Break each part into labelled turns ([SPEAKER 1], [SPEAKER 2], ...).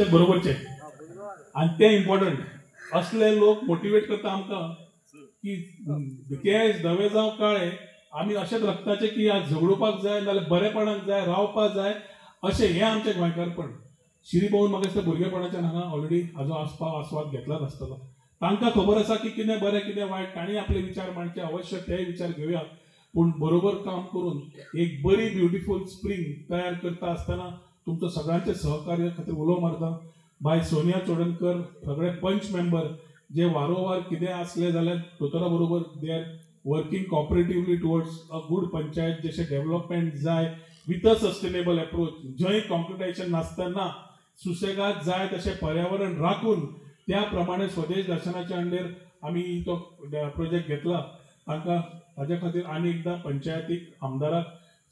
[SPEAKER 1] बरोबरचे आनी तें इम्पॉर्टंट. असले लोक मोटिवेट करता आमकां की केंस धवे जावं काळे, आमी अशेंच रक्ताचे की आज झगडोवपाक जाय, नाजाल्यार बरेपणाक जाय, रावपाक जाय, अशें हें आमचें गोंयकारपण. शिरी भाऊन म्हाका दिसता भुरगेपणाच्यान हांगा ऑलरेडी हाजो आस्पाव आस्वाद घेतलाच आसतलो. तांकां खबर आसा की कितें बरें कितें वायट, तांणी आपले विचार मांडचे, अवश्य तेय विचार घेवया, पूण बरोबर काम करून एक बरी ब्युटिफूल स्प्रींग तयार करता आसतना तुमचो सगळ्यांचे सहकार्य खातीर उलो मारता. बाय सोनिया चोडणकर, सगळे पंच मेंबर जे वारोवार कितें आसले जाल्यार दोतोरा बरोबर they are working cooperatively towards a good panchayat, जशें डेव्हलपमेंट जाय विथ अ सस्टेनेबल एप्रोच, जंय कॉन्क्रिटायझेशन नासतना सुसेगाद जाय तशें पर्यावरण राखून त्या प्रमाणे स्वदेश दर्शनाच्या अंडर आमी तो प्रोजेक्ट घेतला. तांकां ताज्या खातीर आनी एकदां पंचायतीक आमदाराक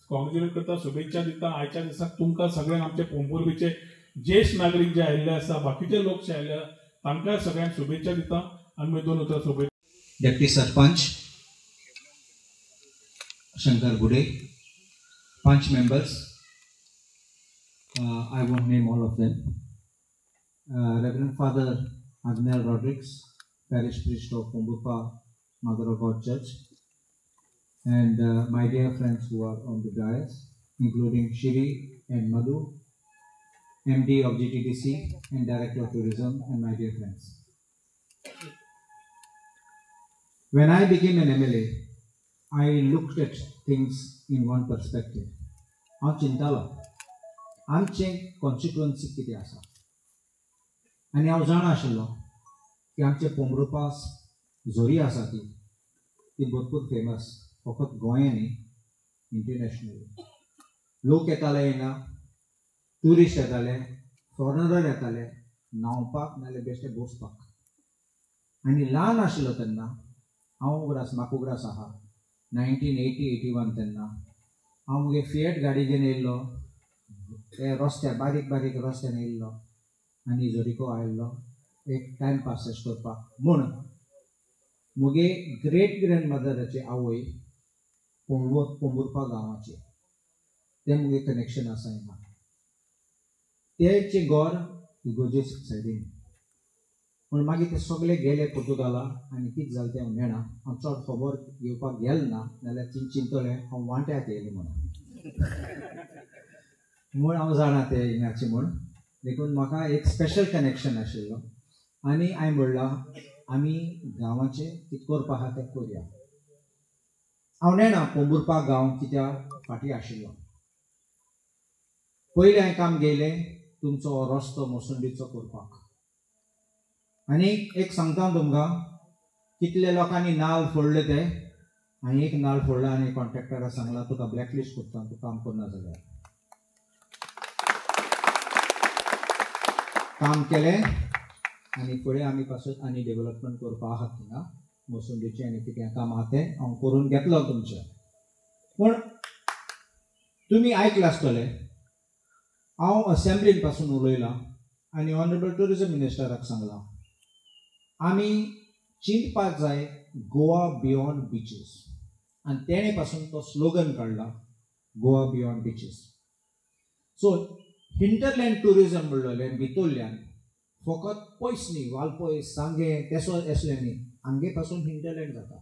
[SPEAKER 1] कॉंग्रेच्युलेट करता, शुभेच्छा दिता. आयच्या दिसाक तुमकां सगळ्यांक आमचे पोंबुर्पेचे ज्येश्ठ नागरीक जे आयिल्ले आसा, बाकीचे लोक जे आयिल्ले आसा, तांकां सगळ्यांक शुभेच्छा दिता आनी मागीर दोन उतरां शुभेच्छा.
[SPEAKER 2] Deputy sarpanch Shankar Gude, panch members, I won't name all of them, Reverend Father Agnel Rodrigues, parish priest of Pomburpa Mother of God Church, and my dear friends who are on the dais, including Shiri and Madhu, MD of GTDC and Director of Tourism, and my dear friends. When I became an MLA, I looked at things in one perspective. हांव चिंतालो आमचें कॉन्स्टिट्युअन्सी कितें आसा, आनी हांव जाणा आशिल्लो की आमचें पोंबुर्पा झरी आसा ती ती भरपूर फेमस, फकत गोंया न्ही, इंटरनॅशनली. लोक येताले हिंगा, ट्युरिस्ट येताले, फॉरेनर येताले न्हांवपाक नाजाल्यार बेश्टे बसपाक. आनी ल्हान आशिल्लो तेन्ना हांव उगडास, म्हाका उगडास आहा 1980-81 तेन्ना हांव मुगे फिएट गाडी घेवन येयल्लो, ते रस्त्यार बारीक बारीक रस्त्यान येयल्लो आनी झरिको आयिल्लो एक टायम पास करपाक म्हूण. मुगे ग्रेट ग्रँड मदराची आवय पोंबुर्पा गांवाची, तें मुगे कनेक्शन आसा हिंगा. तेचें घर इगोजेस सायडीन, पूण मागीर ते सगळे गेले पुर्तुगाला आनी कितें जालें तें हांव नेणा, हांव चड खबर घेवपाक गेल ना, नाल्यार चिंतलें हांव वांट्याक येयलें म्हणून म्हूण हांव जाणा तें हिंगाचें म्हूण. देखून म्हाका एक स्पेशल कनेक्शन आशिल्लो आनी हांवें म्हणलां आमी गांवाचें कितें करपा आहा तें करुया. हांव नेणा पोंबुर्पा गांव कित्याक फाटीं आशिल्लो. पयलें हांवें काम घेयलें तुमचो रस्तो मोसंडीचो करपाक. आनी एक सांगता तुमकां, कितले लोकांनी नाल फोडले ते, हांवें एक नाल फोडला आनी कॉन्ट्रॅक्टराक सांगलां तुका ब्लॅकलिस्ट करता, तूं काम करना जाल्यार. काम केलें आनी फुडें आमी पासून आनी डेव्हलपमेंट करपा आहात थिंगा मोसंडीचें आनी कितें काम आहा तें हांव करून घेतलो तुमचें. पूण तुमी आयकलां आसतलें, हांव असेंब्लीन पासून उलयलां आनी ऑनरेबल ट्युरिजम मिनिस्टराक सांगलां आमी चिंतपाक जाय गोवा बियोंड बिचीस, आनी तेणें पासून तो स्लोगन काडला Goa beyond beaches. So hinterland tourism म्हणलें भितरल्यान फकत पयस न्ही, वालपय सांगें तेसो असलें न्ही, हांगे पासून हिंटरलँड जाता.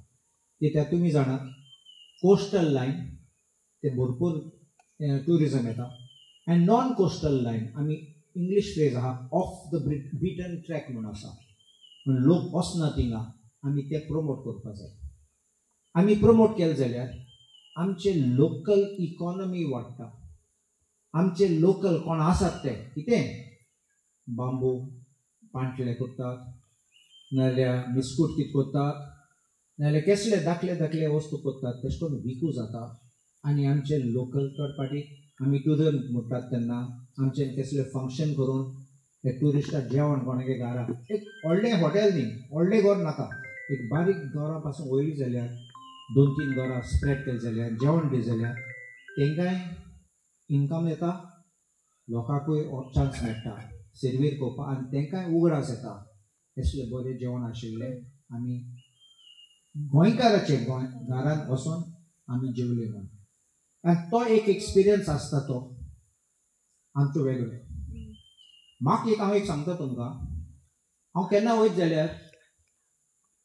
[SPEAKER 2] कित्याक तुमी जाणात कोस्टल लायन ते भरपूर ट्युरिजम येता, आनी नॉन कोस्टल लायन आमी इंग्लीश फ्रेज आहा ऑफ the beaten track म्हूण आसा, पूण लोक वचना थिंगा, आमी ते प्रोमोट करपा जाय. आमी प्रोमोट केले जाल्यार आमचे लोकल इकॉनॉमी वाडटा, आमचे लोकल कोण आसात ते कितें बांबू पांटले करतात, नाजाल्यार बिस्कूट कितें करतात, नाजाल्यार कसले दाखले दाखले वस्तू करतात, तेश करून विकू जाता. आनी आमचे लोकल थर्ड पार्टी आमी ट्युरिजम म्हणटात तेन्ना आमचे कसले फंक्शन करून ते ट्युरिस्टाक जेवण कोणागे घरा, एक व्हडलें हॉटेल न्ही, व्हडलें घर नाका, एक बारीक घरां पासून वयली जाल्यार 2-3 घरां स्प्रेड केली जाल्यार जेवण दी जाल्यार तेंकांय इनकम येता, लोकांकूय चान्स मेळटा सेर्वीर करपाक आनी तेंकांय उगडास येता असलें बरें जेवण आशिल्लें आमी गोंयकाराचें गोंय घरान वचोन आमी जेवले म्हूण. आनी तो एक एक्सपिरियन्स आसता तो आमचो वेगळो. म्हाका एक हांव एक सांगता तुमकां, हांव केन्ना वयत जाल्यार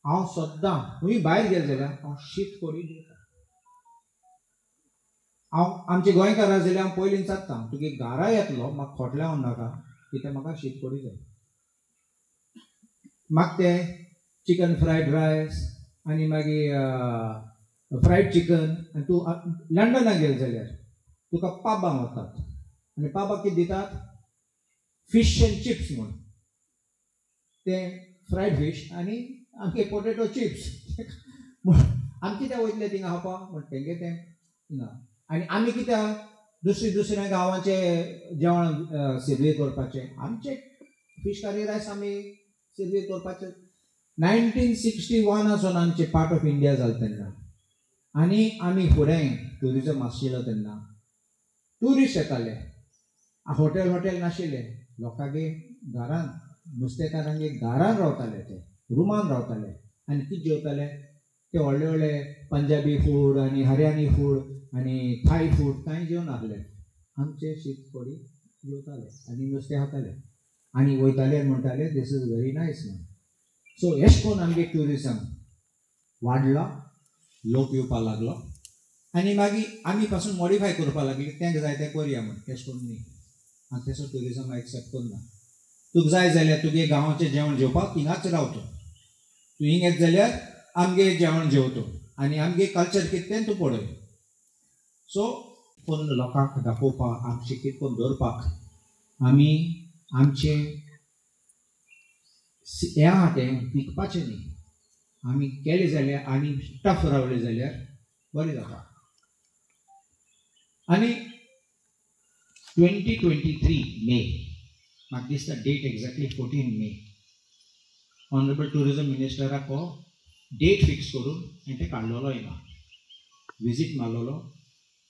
[SPEAKER 2] हांव सद्दां खंय भायर गेलें जाल्यार हांव शीत कडी जेवता. हांव आमच्या गोंयकारां जाल्यार हांव पयलीं विचारता, तुगे घरा येतलो म्हाका खोटल्या नाका, कित्याक म्हाका शीत कडी जाय. म्हाका तें चिकन फ्रायड रायस आनी मागीर फ्रायड चिकन. आनी तूं लंडनाक गेलें जाल्यार तुका पाबांक व्हरतात आनी पाबाक कितें दितात, फिश एंड चिप्स म्हूण, तें फ्रायड फीश आनी आमचे पोटेटो चिप्स. आमी कित्याक वयतले थिंगा खावपाक म्हण तेंगे तें थिंगा. आनी आमी कित्याक दुसरी दुसऱ्या गांवांचें जेवण सेर्वीर करपाचें, आमचें फीश करी रायस आमी सेर्वीर करपाचें. 1961 सावन आमचें पार्ट ऑफ इंडिया जालें तेन्ना, आनी आमी फुडें ट्युरिजम आशिल्लो तेन्ना ट्युरिस्ट येताले, हॉटेल हॉटेल नाशिल्लें, लोकांगे घरान नुस्तेकारांगे घरान रावताले, ते रुमान रावताले आनी कितें जेवताले ते व्हडले व्हडले पंजाबी फूड आनी हरियाणी फूड आनी थाय फूड कांय जेवन नासले, आमचे शीत कडी जेवताले आनी नुस्तें खाताले आनी वयताले आनी म्हणटाले this is very nice म्हूण. सो एश कोन्न आमगे ट्युरिजम वाडलो, लोक येवपाक लागलो आनी मागीर आमी पासून मॉडिफाय करपाक लागली, तेंका जाय तें करया म्हूण. तेश कोन्न न्ही, आनी तेसो ट्युरिजम एक्सेप्ट करना. तुका जाय जाल्यार तुगे गांवाचें जेवण जेवपाक थिंगाच रावतो, तूं हिंग येत जाल्यार आमगे जेवण जेवतो आनी आमगे कल्चर कितें तें तूं पळय. सो कोन्न लोकांक दाखोवपाक आमचें कितें करून दवरपाक आमी आमचें हें आहा तें विकपाचें न्ही, आमी केलें जाल्यार आनी टफ रावलें जाल्यार बरें जाता. आनी 2023 मे, म्हाका दिसता date exactly 14 May, honourable tourism मिनिस्टराक हो डेट फिक्स करून आनी तें काडलेलो हिंगा विजीट मारलेलो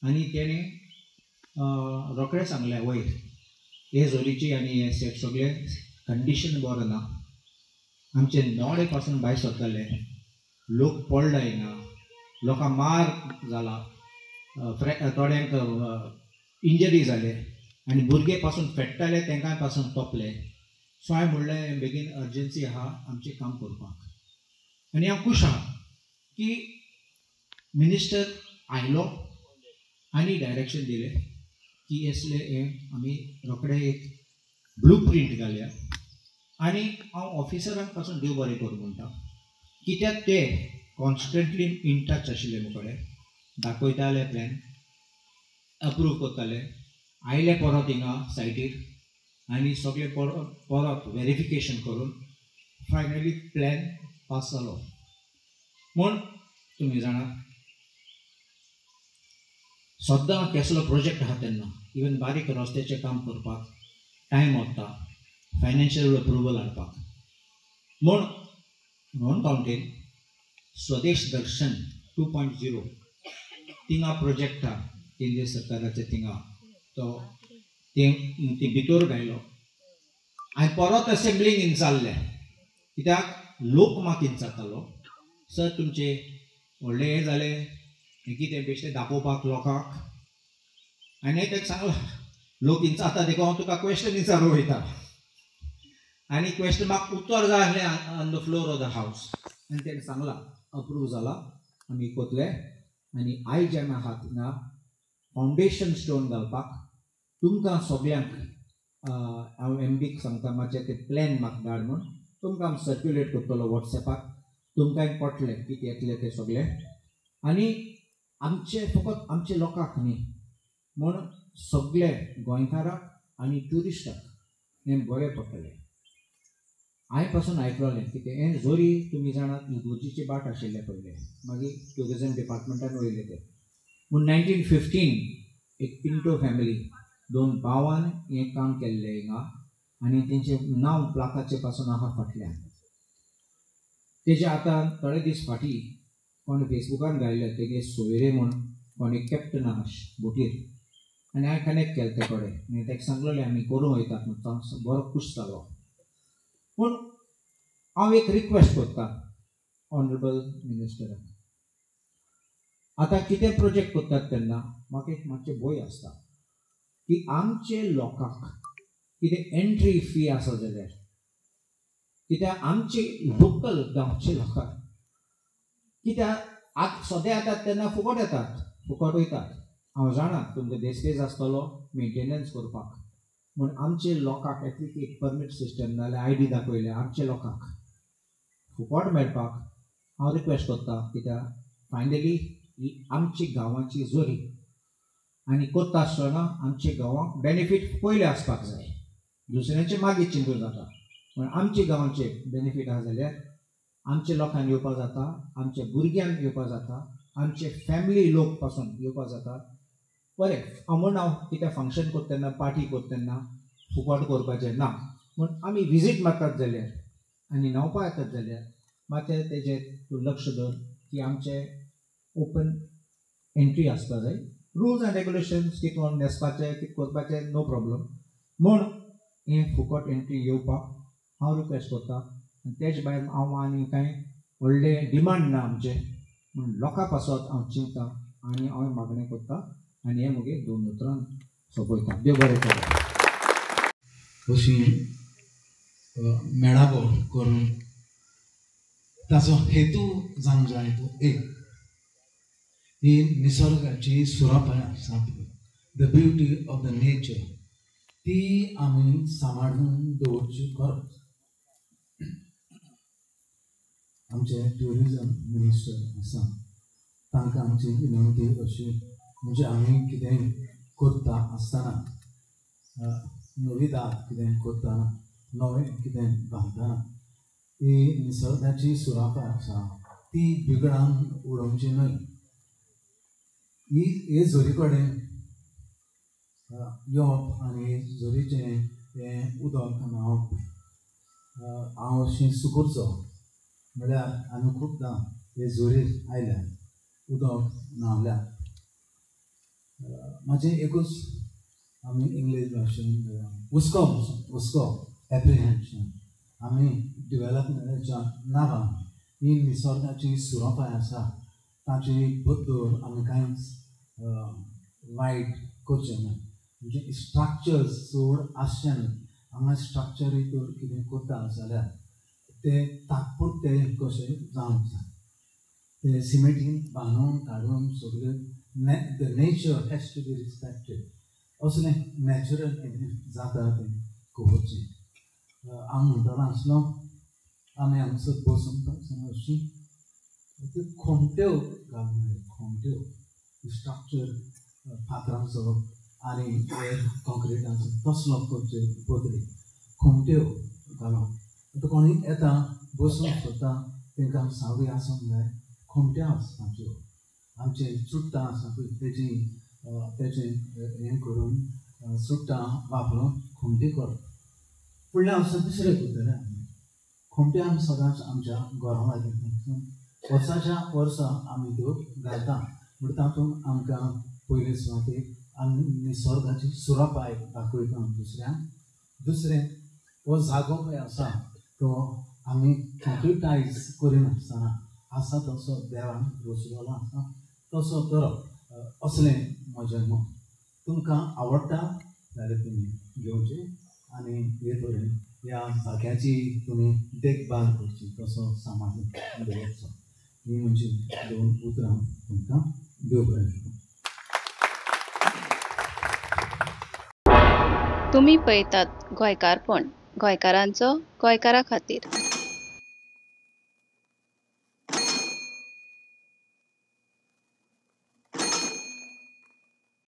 [SPEAKER 2] आनी तेणें रोखडें सांगलें वयर हे जोरीची आनी हे सेट सगळें कंडिशन बरें ना, आमचे नोडे पासून भायर सरताले, लोक पडला हिंगा, लोकांक मार जाला, थोड्यांक इंजरी जाले आनी भुरगे पासून फेडटाले तांकां पासून तोपले. सो हांवें म्हणलें बेगीन अर्जन्सी आहा आमचें काम करपाक. आनी हांव खूश आहा की मिनिस्टर आयलो आनी डायरेक्शन दिलें की असले हें आमी रोखडे एक ब्लू प्रिंट घालया. आनी हांव ऑफिसरांक पासून देव बरें करूं म्हणटा, कित्याक ते कॉन्स्टंटली इन टच आशिल्ले म्हजे कडेन, दाखयताले प्लॅन, अप्रूव करताले, आयले परत हिंगा सायटीर आनी सगळे परत परत वेरिफिकेशन करून फायनली प्लॅन पास जालो. म्हूण तुमी जाणा सद्दां केसलो प्रोजेक्ट आहा तेन्ना इवन बारीक रस्त्याचें काम करपाक टायम वता, फायनान्शियल अप्रुवल हाडपाक. म्हूण रोहन फावंटेन स्वदेश दर्शन 2.0 थिंगा प्रोजेक्ट आहा केंद्रीय सरकाराचे, थिंगा तो ते भितर घायलो आनी परत असेंब्लींग इन्चारलें, कित्याक लोक म्हाका इन्चारतालो, सर तुमचें व्हडलें हें जालें हें कितें बेश्टें दाखोवपाक लोकांक. आनी ताका सांगलां लोक इन्चारता देखून हांव तुका क्वेश्चन विचारूंक वयता आनी क्वेश्चन म्हाका उत्तर जाय आसलें on the floor of the house. आनी तेणें सांगलां अप्रूव जाला आमी कोतले आनी आयज आमी आहा थिंगा फावंडेशन स्टोन घालपाक तुमकां सगल्यांक हांव एमबीक सांगता मातशें ते प्लॅन म्हाका धाड म्हूण, तुमकां हांव सर्क्युलेट करतलो वॉट्सॅपाक, तुमकां पडलें कितें येतलें तें सगळें. आनी आमचे फकत आमचे लोकांक न्ही म्हूण सगळे गोंयकाराक आनी ट्युरिस्टाक हें बरें पडटलें. हांवें पासून आयकलोलें कितें हें जोरी तुमी जाणात इगोर्जीची बाट आशिल्लें पयलें, मागीर ट्युरिजम डिपार्टमेंटान वयलें तें. पूण 1915 एक पिंटो फॅमिली दोन भावान हें काम केल्लें हिंगा आनी तेंचें नांव प्लाकाचे पासून आहा फाटल्यान. तेजे आतां थोडे दीस फाटीं कोण फेसबुकार घायल्ले तेगे सोयरे म्हूण कोण एक कॅप्टन आहा बोटीर आनी हांवें कनेक्ट केलें ते कडेन आनी ताका सांगलेलें आमी करूंक वयतात म्हूण, तो बरो खूश जालो. पूण हांव एक रिक्वेस्ट करता ऑनरेबल मिनिस्टराक, आतां कितें प्रोजेक्ट करतात तेन्ना म्हाका एक मातशें भंय आसता की आमचे लोकांक कितें एंट्री फी आसा जाल्यार, कित्याक आमचे लोकल गांवचे लोकांक कित्याक आतां सद्या येतात तेन्ना फुकट येतात, फुकट वयतात. हांव जाणा तुमकां देस्पेज आसतलो मेंटेनन्स करपाक, म्हूण आमचे लोकांक एटलीस्ट एक परमीट सिस्टम नाजाल्यार I D दाखयल्यार आमच्या लोकांक फुकट मेळपाक हांव रिक्वेस्ट करता. कित्याक फायनली ही आमची गांवाची जोरी आनी करता आसतना आमच्या गांवाक बेनिफीट पयलें आसपाक जाय, दुसऱ्यांचे मागीर चिंतून जाता. पूण आमच्या गांवाचे बेनिफीट आसा जाल्यार आमच्या लोकांक येवपाक जाता, आमच्या भुरग्यांक येवपाक जाता, आमचे फॅमिली लोक पासून येवपाक जाता. बरें, हांव म्हण हांव कितें फंक्शन करता तेन्ना, पार्टी करता तेन्ना फुकट करपाचें ना, पूण आमी विजीट मारतात जाल्यार आनी न्हांवपा येतात जाल्यार मातशें तेजेर तूं लक्ष दवर की आमचें ओपन एंट्री आसपा जाय. रुल्स एंड रेगुलेशन्स कितें न्हेसपाचें कितें करपाचें नो प्रॉब्लम, म्हूण हें फुकट एंट्री येवपाक हांव रिक्वेस्ट करता. आनी तेज भायर हांव आनी कांय व्हडलें डिमांड ना आमचें, म्हूण लोकां पासत हांव चिंतता आनी हांव मागणें करता आनी हें म्हगे दोन उतरां सोंपयता. देव बरें करूं.
[SPEAKER 3] अशी मेळावो करून ताचो हेतू जावंक जाय तो एक ही निसर्गाची सुरापाय आसा, the beauty of the nature, ती आमी सांबाळून दवरची गरज. आमचे ट्युरिजम मिनिस्टर आसा तांकां आमची विनंती अशी, म्हणजे आमी कितें करता आसतना, नवी दाद कितें करतना, नवें कितें बांदतना, ती निसर्गाची सुरापाय आसा ती बिगडान उडोवची न्हय. ही हे झरी कडेन येवप आनी झरीचें हें उदक न्हांवप हांव अशी सुकुरचो म्हळ्यार आमी खुबदां हे झरीर आयल्या उदक न्हांवल्या. म्हाजें एकूच आमी इंग्लीश भाशेन हुस्को हुस्को एप्रिहेन्शन, आमी डिवेलपमेंटाच्या नांवान ही निसर्गाची सुरापाय आसा ताची बद्दल आमी कांयच वायट करचें न्हय. म्हणजे स्ट्रक्चर्स चड आसचें न्हय, हांगा स्ट्रक्चरूय तर कितें करता जाल्यार ते तात्पुरते कशें जावंक जाय, ते सिमेंटीन बांदून काडून सगळें the nature has to be respected, असलें नॅचरल कितें जाता तें करचें. हांव म्हणटलो आसलो आमी हांगसर बसून पासून अशी त्यो खोमट्यो घालूंक जाय, खोमट्यो स्ट्रक्चर फातरांचो आनी कॉन्क्रिटांचो तसलो करचे बदली खोमट्यो घालप. आतां कोणूय येता बसूंक सोदता तांकां सावळी आसूंक जाय, खोमट्यो आसपाच्यो. आमचे चुडटां आसा पळय तेजी तेजें हें करून चुडटां वापरून खोमटी करप. फुडल्या वर्सा दुसरें करतले आमी खोमट्यो, आमी सदांच आमच्या घरा लागीं वर्साच्या वर्सा आमी त्यो घालता, म्हण तातूंत आमकां पयले सुवातेक आमी निसर्गाची सुरापाय दाखयता दुसऱ्यांक. दुसरें हो जागो पळय आसा तो आमी कॉन्क्रिटायज करिनासतना आसा तसो देवान रचलेलो आसा तसो करप असलें म्हजें मत. तुमकां आवडटा जाल्यार तुमी घेवचें आनी हे तरेन ह्या जाग्याची तुमी देखभाल करची, तसो सांबाळून दवरचो. ही म्हजी दोन उतरां तुमकां. देव बरें करूं.
[SPEAKER 4] तुमी पळयतात गोंयकारपण, गोंयकारांचो गोंयकारा खातीर.